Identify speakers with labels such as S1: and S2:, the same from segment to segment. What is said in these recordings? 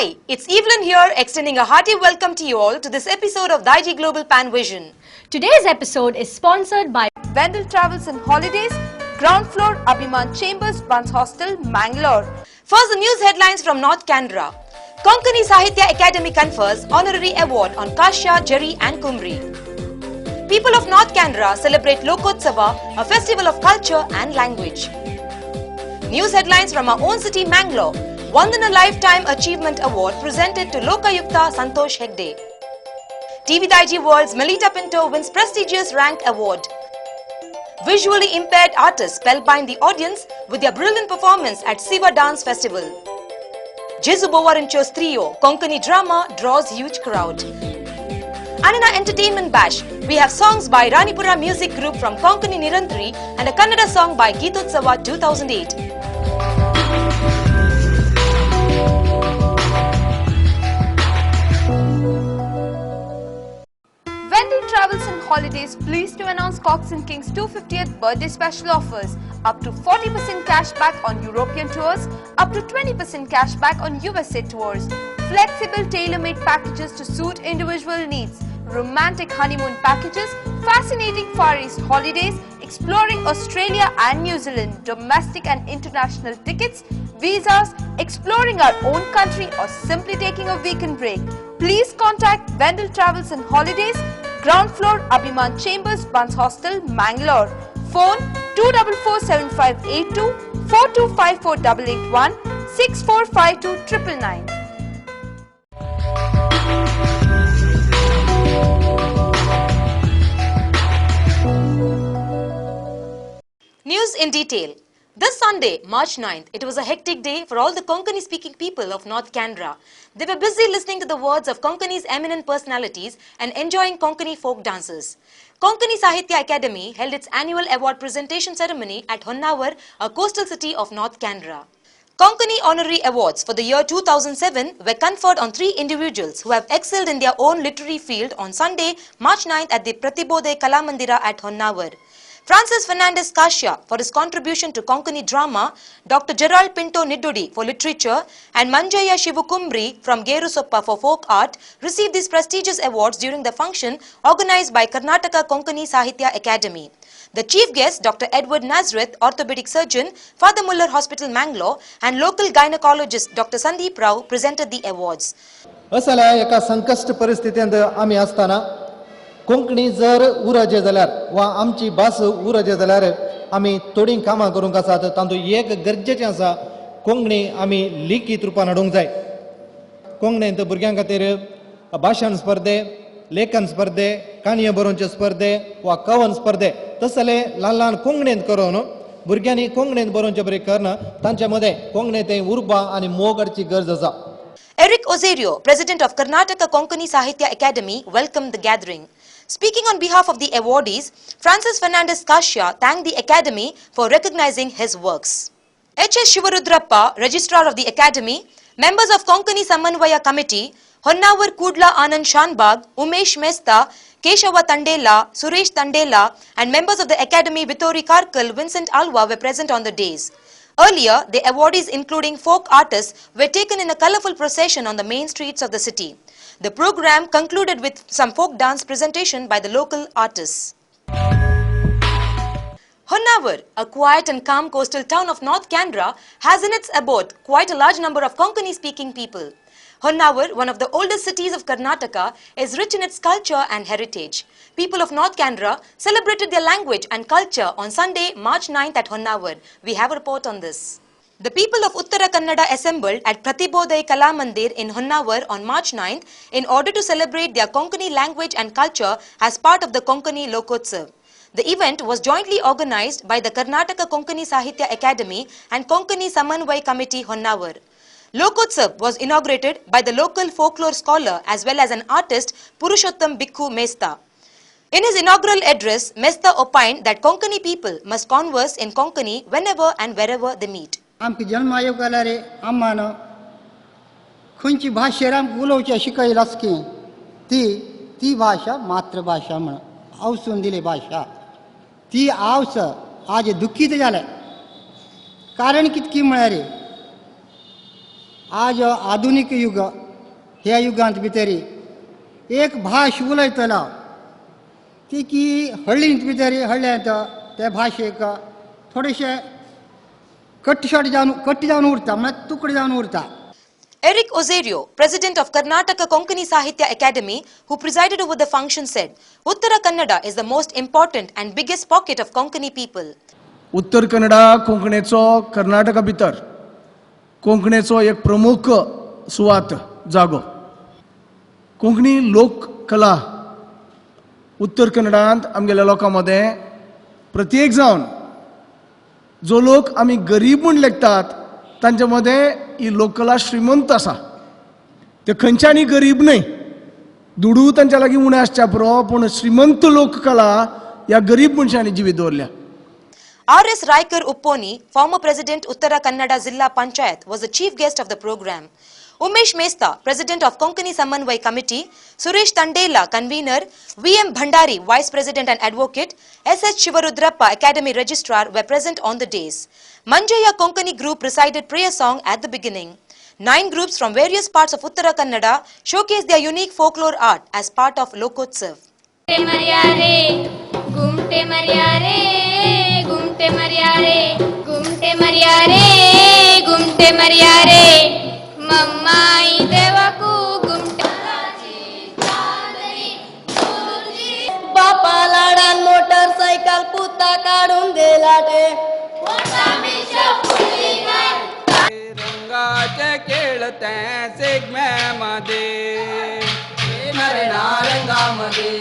S1: Hi, it's Evelyn here extending a hearty welcome to you all to this episode of Daiji Global Panvision.
S2: Today's episode is sponsored by
S3: Wendel Travels and Holidays, Ground Floor, Abhiman Chambers, Buns Hostel, Mangalore.
S1: First, the news headlines from North Canara. Konkani Sahitya Academy confers honorary award on Kasha, Jerry and Kumri. People of North Canara celebrate Lokotsava, a festival of culture and language. News headlines from our own city, Mangalore. Vandana Lifetime Achievement Award presented to Lokayukta Santosh Hegde. TV Daiji World's Melita Pinto wins prestigious rank award. Visually impaired artists spellbind the audience with their brilliant performance at Siva Dance Festival. Jesu Bowarincho's trio, Konkani drama, draws huge crowd. And in our entertainment bash, we have songs by Ranipura Music Group from Konkani Nirantri and a Kannada song by Geetotsava 2008.
S3: Wendel Travels and Holidays pleased to announce Cox & Kings 250th birthday special offers. Up to 40% cash back on European tours, up to 20% cash back on USA tours. Flexible tailor-made packages to suit individual needs. Romantic honeymoon packages, fascinating Far East holidays, exploring Australia and New Zealand, domestic and international tickets, visas, exploring our own country or simply taking a weekend break. Please contact Wendel Travels and Holidays, Ground Floor, Abhiman Chambers, Buns Hostel, Mangalore. Phone 2447582, 4254881, 6452999.
S1: News in detail. This Sunday, March 9th, it was a hectic day for all the Konkani-speaking people of North Canara. They were busy listening to the words of Konkani's eminent personalities and enjoying Konkani folk dances. Konkani Sahitya Academy held its annual award presentation ceremony at Honnavar, a coastal city of North Canara. Konkani Honorary Awards for the year 2007 were conferred on three individuals who have excelled in their own literary field on Sunday, March 9th at the Pratibodhe Kalamandira at Honnavar. Francis Fernandez Kasha for his contribution to Konkani drama, Dr. Gerald Pinto Nidudi for literature, and Manjaya Shivukumbri from Gerusoppa for folk art received these prestigious awards during the function organized by Karnataka Konkani Sahitya Academy. The chief guest, Dr. Edward Nazareth, orthopedic surgeon, Father Muller Hospital, Mangalore, and local gynecologist Dr. Sandeep Rao presented the awards.
S4: असल्या एका संकश्ट परिस्थितींत आमी आसतना कोंकणी जर उरचे जाल्यार वा आमची भास उरचे जाल्यार आमी थोडीं कामां करूंक आसात. तातूंत एक गरजेचें आसा, कोंकणी आमी लिखीत रुपान हाडूंक जाय. कोंकणींत भुरग्यां खातीर भाशण स्पर्धे, लेखन स्पर्धे, काणयो बरोवचे स्पर्धे वा कवन स्पर्धे तसले ल्हान ल्हान कोंकणींत करून भुरग्यांनी कोंकणींत बरोवचे बरें करून तांचे मदें कोंकणींत उर्बा आनी मोग हाडची गरज आसा.
S1: Eric Ozerio, president of Karnataka Konkani Sahitya Academy, welcomed the gathering. Speaking on behalf of the awardees, Francis Fernandez Kasha thanked the Academy for recognizing his works. H.S. Shivarudrappa, registrar of the Academy, members of Konkani Samanvaya Committee, Honnavar Kudla Anand Shanbag, Umesh Mehta, Keshava Tandela, Suresh Tandela, and members of the Academy Vittori Karkal, Vincent Alva were present on the days. Earlier, the awardees including folk artists were taken in a colorful procession on the main streets of the city. The program concluded with some folk dance presentation by the local artists. Honnavar, a quiet and calm coastal town of North Canara, has in its abode quite a large number of Konkani-speaking people. Honnavar, one of the oldest cities of Karnataka, is rich in its culture and heritage. People of North Canara celebrated their language and culture on Sunday, March 9th at Honnavar. We have a report on this. The people of Uttara Kannada assembled at Pratibodhe Kalamandir in Honnavar on March 9th in order to celebrate their Konkani language and culture as part of the Konkani Lokotsav. The event was jointly organized by the Karnataka Konkani Sahitya Academy and Konkani Samanvay Committee, Honnavar. Lokotsav was inaugurated by the local folklore scholar as well as an artist Purushottam Bhikkhu Mehta. In his inaugural address, Mehta opined that Konkani people must converse in Konkani whenever and wherever they meet.
S5: आमकां जल्मा येवंक जाल्यार Amman खंयची भाशेर आमकां उलोवचें शिकयलां आसकी ती ती भाशा मातृभाशा म्हण आवसून दिली भाशा ती आवस आज दुखीत जालें. कारण कितकी म्हळ्यार आज आधुनीक युग ह्या युगांत भितरी एक भाश उलयतलो ती की हळ्ळींत भितरी हळ्ळ्यांत ते भाशेक थोडेशें कट्ट जावन कट्ट जावन उरता म्हळ्यार तुकडे जावन उरता.
S1: Eric Ozerio, president of Karnataka Konkani Sahitya Academy, who presided over the function, said, Uttara Kannada is the most important and biggest pocket of Konkani people.
S6: Uttar Kannada कोंकणीचो कर्नाटका भितर कोंकणीचो एक प्रमुख सुवात जागो. कोंकणी लोककला उत्तर कन्नडांत आमगेल्या लोकां मदें प्रत्येक जावन जो लोक आमी गरीब म्हूण लेखतात तांचे मदें ही लोककला श्रीमंत आसा. ते खंयच्यानी गरीब न्हय, दुडू तांच्या लागीं उणें आसच्या पुरो, पूण श्रीमंत लोककला ह्या गरीब मनशांनी जिवीत दवरल्या.
S1: R.S. Raikar Upponi, former president Uttara Kannada Zilla Panchayat, was the chief guest of the program. Umesh Mesta, president of Konkani Samanvay Committee, Suresh Tandela, convener, V.M. Bhandari, vice president and advocate, S.H. Shivarudrappa, academy registrar, were present on the days. Manjaya Konkani group recited prayer song at the beginning. 9 groups from various parts of Uttara Kannada showcased their unique folklore art as part of Lokotsav.
S7: Gumte Maryare, Gumte Maryare, Gumte Maryare, Gumte Maryare, Mammai Devaku Gumte.
S8: बापा लाडान motorcycle पुता काढून दिला ते.
S9: रंगाचे खेळते शिगम्यामध्ये, रंगामध्ये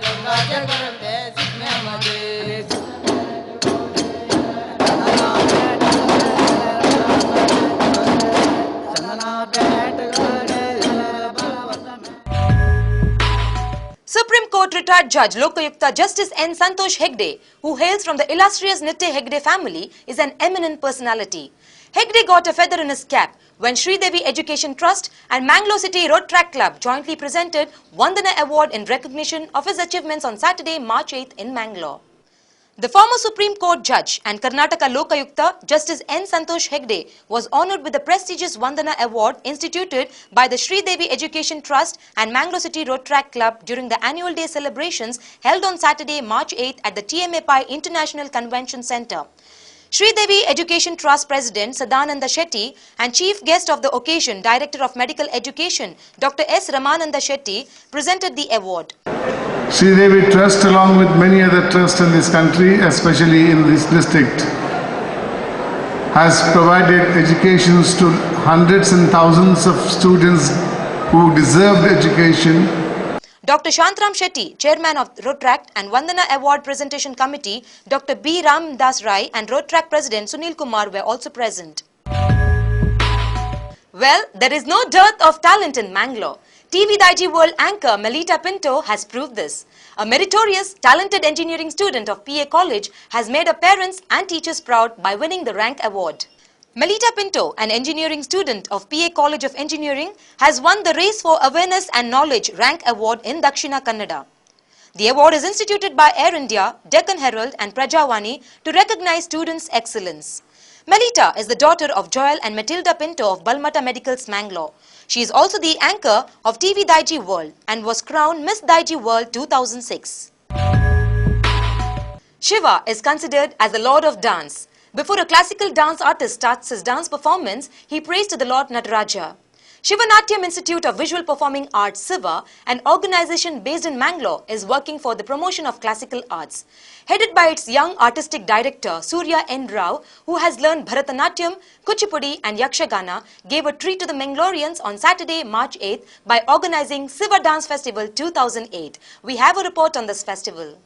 S9: रंगाचे खेळते शिगम्यामध्ये.
S1: Supreme Court retired judge Lokayukta Justice N. Santosh Hegde, who hails from the illustrious Nitte Hegde family, is an eminent personality. Hegde got a feather in his cap when Sridevi Education Trust and Mangalore City Rotaract Club jointly presented Vandana Award in recognition of his achievements on Saturday, March 8th in Mangalore. The former Supreme Court judge and Karnataka Lokayukta Justice N. Santosh Hegde was honoured with the prestigious Vandana Award instituted by the Sridevi Education Trust and Mangalore City Rotaract Club during the annual day celebrations held on Saturday, March 8th at the TMA Pai International Convention Centre. Sridevi Education Trust President Sadananda Shetty and chief guest of the occasion, Director of Medical Education Dr. S. Ramananda Shetty, presented the award.
S10: Sridevi Trust, along with many other trusts in this country, especially in this district, has provided educations to hundreds and thousands of students who deserved education.
S1: Dr. Shantram Shetty, Chairman of Rotaract and Vandana Award Presentation Committee, Dr. B. Ram Das Rai and Rotaract President Sunil Kumar were also present. Well, there is no dearth of talent in Mangalore. TV Daiji World anchor Melita Pinto has proved this. A meritorious, talented engineering student of PA College has made her parents and teachers proud by winning the rank award. Melita Pinto, an engineering student of PA College of Engineering, has won the Race for Awareness and Knowledge rank award in Dakshina Kannada. The award is instituted by Air India, Deccan Herald and Prajavani to recognize students' excellence. Melita is the daughter of Joel and Matilda Pinto of Balmata Medicals, Mangalore. She is also the anchor of TV Daiji World and was crowned Miss Daiji World 2006. Shiva is considered as the Lord of Dance. Before a classical dance artist starts his dance performance, he prays to the Lord Nataraja. Shivanatyam Institute of Visual Performing Arts, Siva, an organization based in Mangalore, is working for the promotion of classical arts. Headed by its young artistic director, Surya N. Rao, who has learned Bharatanatyam, Kuchipudi and Yakshagana, gave a treat to the Mangaloreans on Saturday, March 8th by organizing Siva Dance Festival 2008. We have a report on this festival.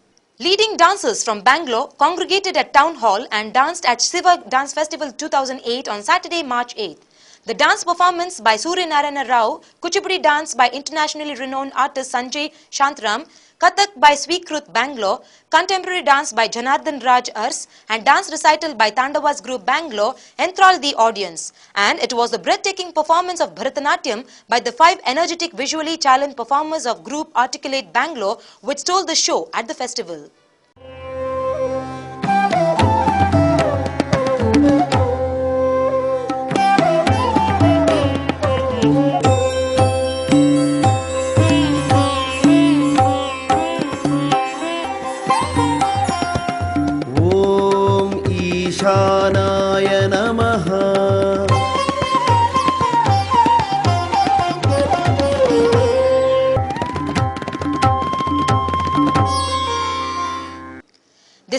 S1: Leading dancers from Bangalore congregated at Town Hall and danced at Siva Dance Festival 2008 on Saturday, March 8th. The dance performance by Surya Narayana Rao, Kuchipudi dance by internationally renowned artist Sanjay Shantram, Kathak by Swikrut Bangalore, contemporary dance by Janardhan Raj Ars and dance recital by Tandavas Group Bangalore enthralled the audience. And it was the breathtaking performance of Bharatanatyam by the 5 energetic visually challenged performers of Group Articulate Bangalore which stole the show at the festival.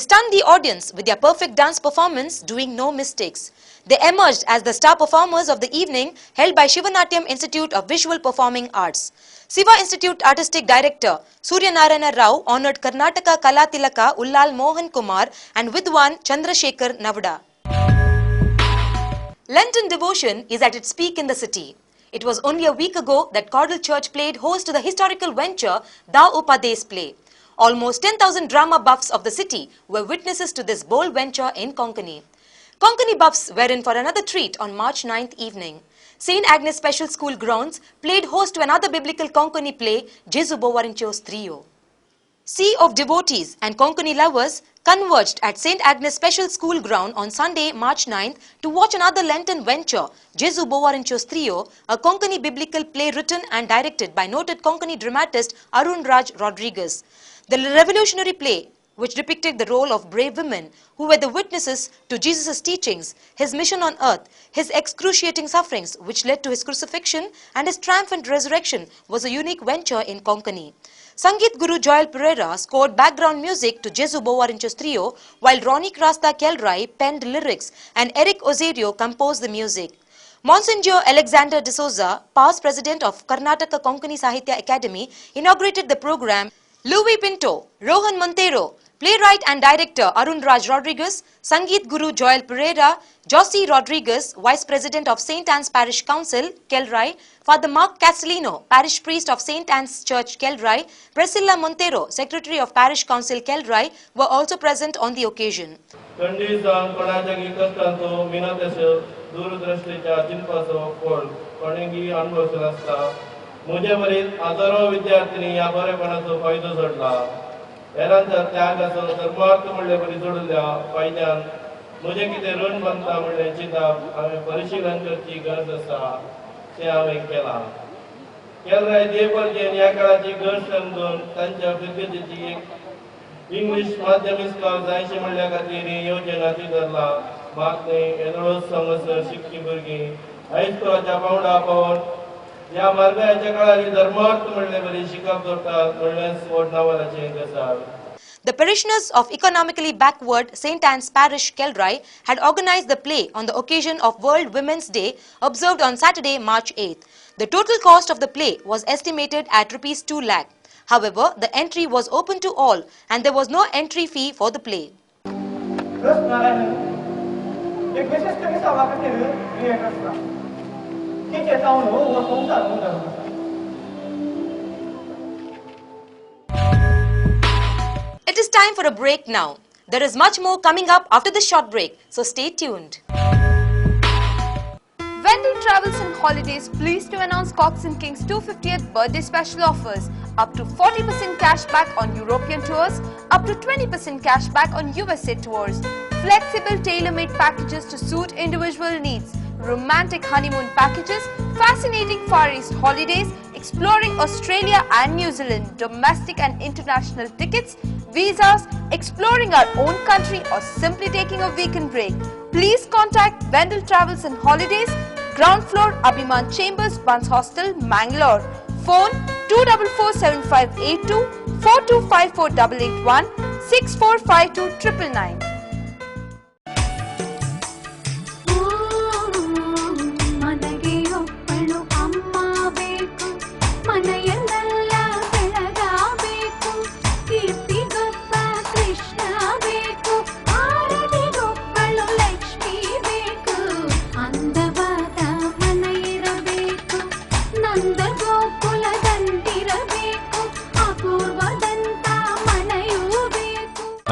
S1: They stunned the audience with their perfect dance performance, doing no mistakes. They emerged as the star performers of the evening held by Shivanatyam Institute of Visual Performing Arts. Siva Institute Artistic Director Suryanarayana Rao honored Karnataka Kala Tilaka Ullal Mohan Kumar and Vidwan Chandrasekhar Navada. Lenten devotion is at its peak in the city. It was only a week ago that Caudle Church played host to the historical venture Da Upades play. Almost 10,000 drama buffs of the city were witnesses to this bold venture in Konkani. Konkani buffs were in for another treat on March 9th evening. St. Agnes Special School grounds played host to another biblical Konkani play, Jesu Bowarinchos Trio. Sea of devotees and Konkani lovers converged at St. Agnes Special School ground on Sunday, March 9th to watch another Lenten venture, Jesu Bowarinchos Trio, a Konkani biblical play written and directed by noted Konkani dramatist Arun Raj Rodriguez. The revolutionary play, which depicted the role of brave women who were the witnesses to Jesus' teachings, his mission on earth, his excruciating sufferings which led to his crucifixion and his triumphant resurrection, was a unique venture in Konkani. Sangeet Guru Joel Pereira scored background music to Jesu Bowarinchos Trio, while Ronnie Krasta Kelrai penned lyrics and Eric Ozerio composed the music. Monsignor Alexander D'Souza, past president of Karnataka Konkani Sahitya Academy, inaugurated the program. Louis Pinto, Rohan Montero, playwright and director Arun Raj Rodriguez, Sangeet Guru Joel Pereira, Jossie Rodriguez, Vice President of St. Anne's Parish Council, Kelrai, Father Mark Castellino, Parish Priest of St. Anne's Church, Kelrai, Priscilla Montero, Secretary of Parish Council, Kelrai, were also present on the occasion.
S11: थंडी जावन कोणाच्या कश्टांचो मिनतेचो दूरदृश्टीच्या चिंतपाचो कोण कोणेंगी अणभवचो नासता. म्हजे वरीत हजारो विद्यार्थ्यांनी ह्या बरेपणाचो फायदो जोडला. हेरांच्या त्यागाचो धर्मार्थ म्हणले बरी जोडिल्ल्या फायद्यान म्हजें कितें ऋण बांदता म्हणलें चिंतप हांवें परिशिलन करची गरज आसा तें हांवें केलां. केलराय देवपर्जेन ह्या काळाची गरज समजून तांच्या फिरगजेची एक इंग्लीश माध्यम इस्कॉल जायशें म्हणल्या खातीर ही योजना हाती धरला. मात न्हय एदोळच हांगासर शिकपी भुरगीं हायस्कुलाच्या पांवडा पावोवन ह्या मार्गाच्या काळारी धर्मार्थ म्हणले बरी शिकप करतात म्हणल्याच व्हड नावालाचें गजाल.
S1: The parishioners of economically backward St. Anne's Parish, Kelrai, had organized the play on the occasion of World Women's Day, observed on Saturday, March 8th. The total cost of the play was estimated at Rs 2 lakh. However, the entry was open to all and there was no entry fee for the play. It is time for a break now. There is much more coming up after this short break, so stay tuned.
S3: Wendell Travels and Holidays pleased to announce Cox & Kings 250th birthday special offers. Up to 40% cashback on European tours, up to 20% cashback on USA tours. Flexible tailor-made packages to suit individual needs. Romantic honeymoon packages, fascinating Far East holidays, exploring Australia and New Zealand, domestic and international tickets, visas, exploring our own country or simply taking a weekend break. Please contact Wendell Travels and Holidays, Ground Floor, Abhiman Chambers, Buns Hostel, Mangalore. Phone 2447582, 4254881, 6452999.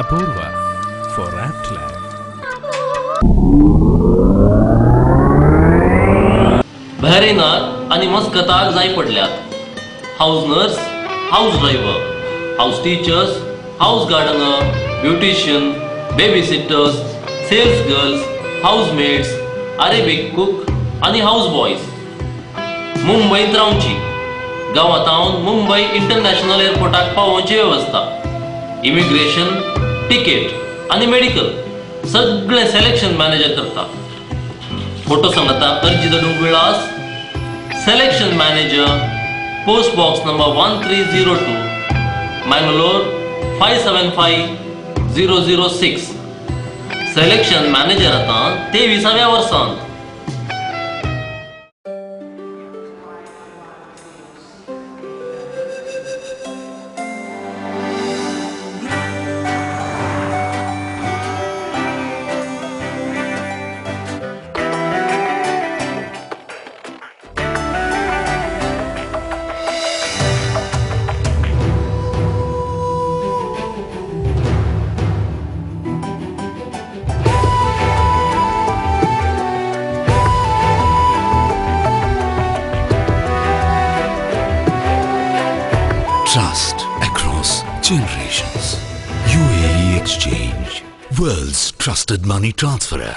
S12: Apurva for apt life.
S13: बहरेनाक आनी मस्कताक जाय पडल्यात house nurse, house driver, house teachers, house gardener, beautician, baby sitters, sales girls, house maids, Arabic cook आनी house boys. मुंबईत रावची, गांवांत Mumbai international एअरपोर्टाक पावोवची वेवस्था, immigration, ticket आनी medical सगळे selection manager करता. फोटो सांगता अर्जी धाडूंक विळास selection manager, post box number 1302, Mangalore 575005. 006. Selection manager आतां 23व्या वर्सांत.
S14: Trust across generations. UAE Exchange, world's trusted money transferer.